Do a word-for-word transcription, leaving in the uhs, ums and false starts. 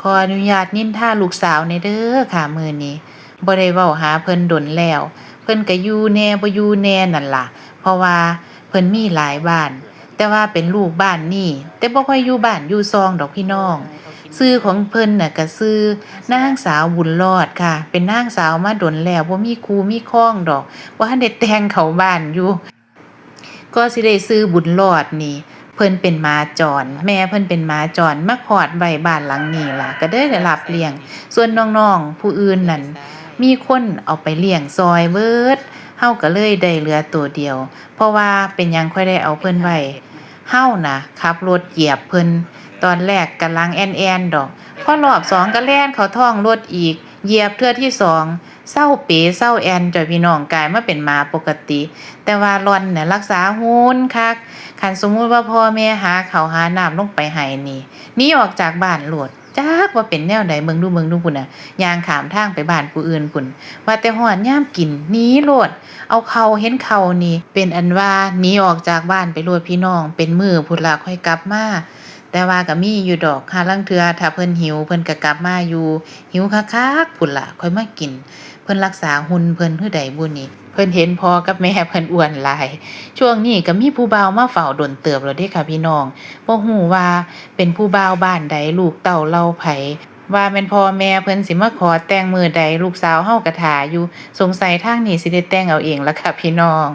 ขออนุญาตนินทาลูกสาวแหน่เด้อค่ะ มื้อนี้บ่ได้เว้าหาเพิ่นดนแล้ว เพิ่นก็อยู่แหน่บ่อยู่แหน่นั่นล่ะ เพราะว่าเพิ่นมีหลายบ้าน แต่ว่าเป็นลูกบ้านนี้ แต่บ่ค่อยอยู่บ้านอยู่ซองดอกพี่น้อง ชื่อของเพิ่นน่ะก็ชื่อนางสาวบุญรอดค่ะ เป็นนางสาวมาดนแล้ว บ่มีคู่มีครองดอก บ่ทันได้แต่งเข้าบ้านอยู่ ก็สิได้ชื่อบุญรอดนี่ เพิ่นเป็นหมาจร แม่เพิ่นเป็นหมาจร มาคลอดไว้บ้านหลังนี้ล่ะ ก็เลยได้รับเลี้ยง ส่วนน้องๆ ผู้อื่นนั่น มีคนเอาไปเลี้ยงซอยเบิด เฮาก็เลยได้เหลือตัวเดียว เพราะว่าเป็นหยังค่อยได้เอาเพิ่นไว้ เฮาน่ะขับรถเหยียบเพิ่น ตอนแรกกำลังแอ่นๆดอก พอรอบสองก็แล่นเข้าท้องรถอีก เหยียบเทื่อที่สอง เซาเป๋เซาแอ่นจ้ะพี่น้อง กลายมาเป็นหมาปกติ แต่ว่าหล่อนเนี่ยรักษาหุ่นคัก คันสมมุติว่าพ่อแม่หาข้าวหาน้ำลงไปให้นี่ หนีออกจากบ้านโลด จักว่าเป็นแนวใด เบิ่งดู เบิ่งดูพุ้นน่ะ ย่างข้ามทางไปบ้านผู้อื่นพุ้น ว่าแต่ฮอดยามกิน หนีโลด เอาข้าว เห็นข้าวนี่ เป็นอันว่าหนีออกจากบ้านไปโลดพี่น้อง เป็นมื้อพุ้นละค่อยกลับมา แต่ว่าก็มีอยู่ดอก ห่าลางเทื่อถ้าเพิ่นหิว เพิ่นก็กลับมาอยู่ หิวคักๆพุ้นละค่อยมากิน เพิ่นรักษาหุ่นเพิ่นคือใดบุนี่ เพิ่นเห็นพ่อกับแม่เพิ่นอ้วนหลาย ช่วงนี้ก็มีผู้บ่าวมาเฝ้าดนเติบแล้วเด้ค่ะพี่น้อง บ่ฮู้ว่าเป็นผู้บ่าวบ้านใด ลูกเต้าเหล่าไผ ว่าแม่นพ่อแม่เพิ่นสิมาขอแต่งมื้อใด ลูกสาวเฮาก็ท่าอยู่ สงสัยทางนี้สิได้แต่งเอาเองล่ะค่ะพี่น้อง